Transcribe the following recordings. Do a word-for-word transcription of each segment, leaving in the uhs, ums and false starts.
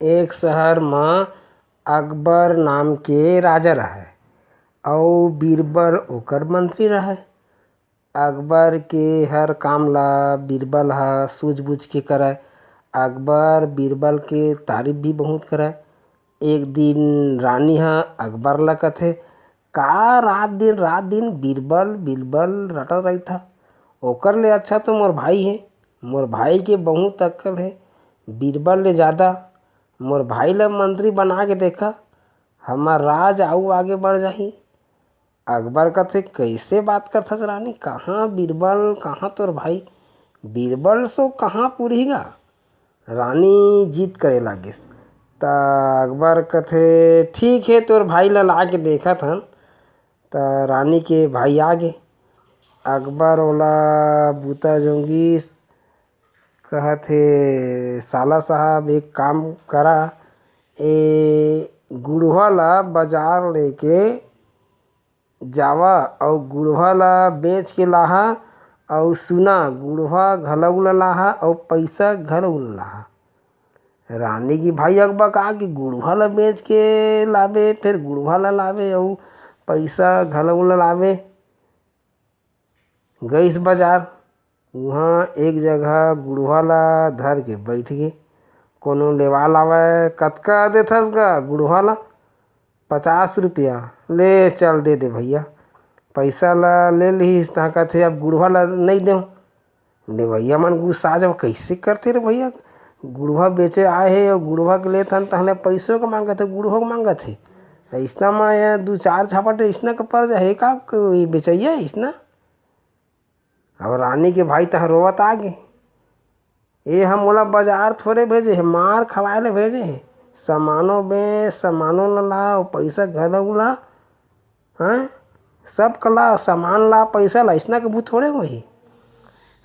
एक शहर म अकबर नाम के राजा रहय, अउ बीरबल ओकर मंत्री रहय। अकबर के हर काम ला बीरबल ह सूझबूझ के करय। अकबर बीरबल के तारीफ भी बहुत करय। एक दिन रानी ह अकबर ला कथे, "का रात दिन, रात दिन बीरबल, बीरबल रटत रहिथा? ओकर ले अच्छा तो मोर भाई हे। मोर भाई के बहुत अक्कल हे बीरबल ले जादा। मोर भाई ला मंत्री बना के देखा, हमर राज अउ आगे बढ़ जाही।" अकबर कथे, "कइसे बात करथस रानी? कहाँ बीरबल, कहाँ तोर भाई? बीरबल सो कहाँ पुरही गा?" रानी जिद करे लागिस। त अकबर कथे, "ठीक हे, तोर भाई ला ला के देखत हन।" त रानी के भाई आगे। अकबर ओला बूता जोंगिस, कहत हे, "साला साहब, एक काम करा, ए गुड़वा ला बाजार लेके जावा अउ गुड़वा ला बेच के लाहा, अउ सुना, गुड़वा घलऊ ला लाहा अउ पइसा घलऊ ला लाहा।" रानी के भाई अकबर कहा कि गुड़वा ला बेच के लाबे, फिर गुड़वा ला लाबे अउ पइसा घलऊ ला लाबे। गइस बाजार, उहाँ एक जगह गुड़वा ला धर के बइठ गे। कोनो लेवाल आवय, "कतका देथस गा गुड़वा ला?" "पचास रुपया।" "ले चल, दे दे भइया।" पइसा ला ले लिहिस, तहाँ कथे, "अब गुड़वा ला नइ देंव।" लेवइया मन गुस्सा जावय, "कइसे करथे रे भइया, गुड़वा बेचे आए हे अउ गुड़वा के लेत हन, तहले पइसो के मांगत हे, गुड़वो के मांगत हे। अइसना म ये दू चार झापट अइसना के पर जाही का कोई बेचइया अइसना?" अउ रानी के भाई तहाँ रोवत आगे, "ए ह मोला बाजार थोरे भेजे हे, मार खवाए ले भेजे हे। समानो बेच, समानो ल ला, अउ पइसा घलो ला, हैं? सब कला, सामान ला, पइसा ला, अइसना कभू थोरे होही।"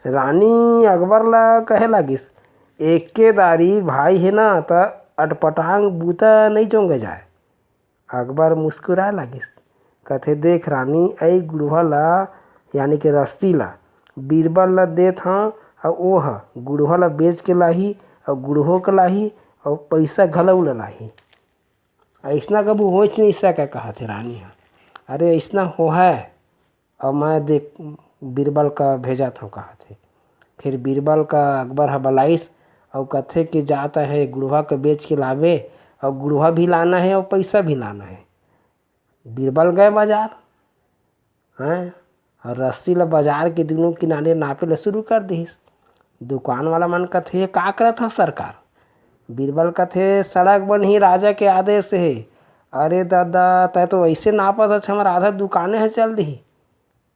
रानी अकबर ला कहे लागिस, "एके दारी भाई हे ना, त अटपटांग बूता नइ जोंगे जाय।" अकबर मुस्कुराए लागिस, कथे, "देख रानी, अई गुड़वा ला, यानी कि रस्सी ला, बीरबल ला देत हंव, अउ ओ ह गुड़वा ला बेच के लाही, अउ गुड़वो के लाही, अउ पइसा घलऊ ला लाही।" "अइसना कभू होच नइ सकय," कहत हे रानी ह। "अरे, अइसना होहय, अउ मैं देख, बीरबल का भेजत हंव," कहत हे। फिर बीरबल का अकबर ह बलाइस, अउ कथे कि, "जा तैं गुड़वा के बेच के लाबे, अउ गुड़वा भी लाना हे, अउ पइसा भी लाना हे।" बीरबल गय बाजार, हैं, अउ रस्सी ला बाजार के दूनों किनारे नापे ला शुरू कर दिहिस। दुकान वाला मन कथे, "ये का करत हव सरकार?" बीरबल कथे, "सड़क बनही, राजा के आदेश हे।" "अरे ददा, तैं तो अइसे नापत हस, हमर आधा दुकाने ह चल दिही।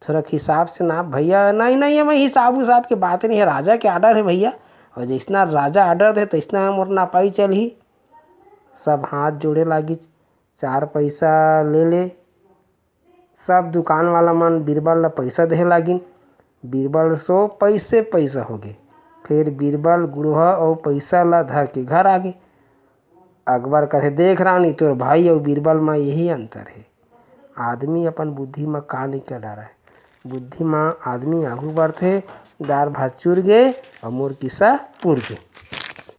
थोरक हिसाब से नाप भइया।" "नहीं, नहीं, एमा हिसाब उसाब के बात नइ हे, राजा के order हे भइया, अउ जइसना राजा order दे, तइसना मोर नापाई चलही।" सब हाथ जोड़े लागिस, चार पइसा ले ले। सब दुकान वाला मन बीरबल ला पइसा देहे लागिन। बीरबल सो पइसे पइसा होगे। फिर बीरबल गुड़वा अउ पइसा ला धर के घर आगे। अकबर कथे, "देख रानी, तोर भाई अउ बीरबल म यही अंतर हे। आदमी अपन बुद्धि म का नइ कर डारय। बुद्धि म आदमी आगू बढ़थे, दार भात चुर गे अउ मोर किस्सा पुर गे।"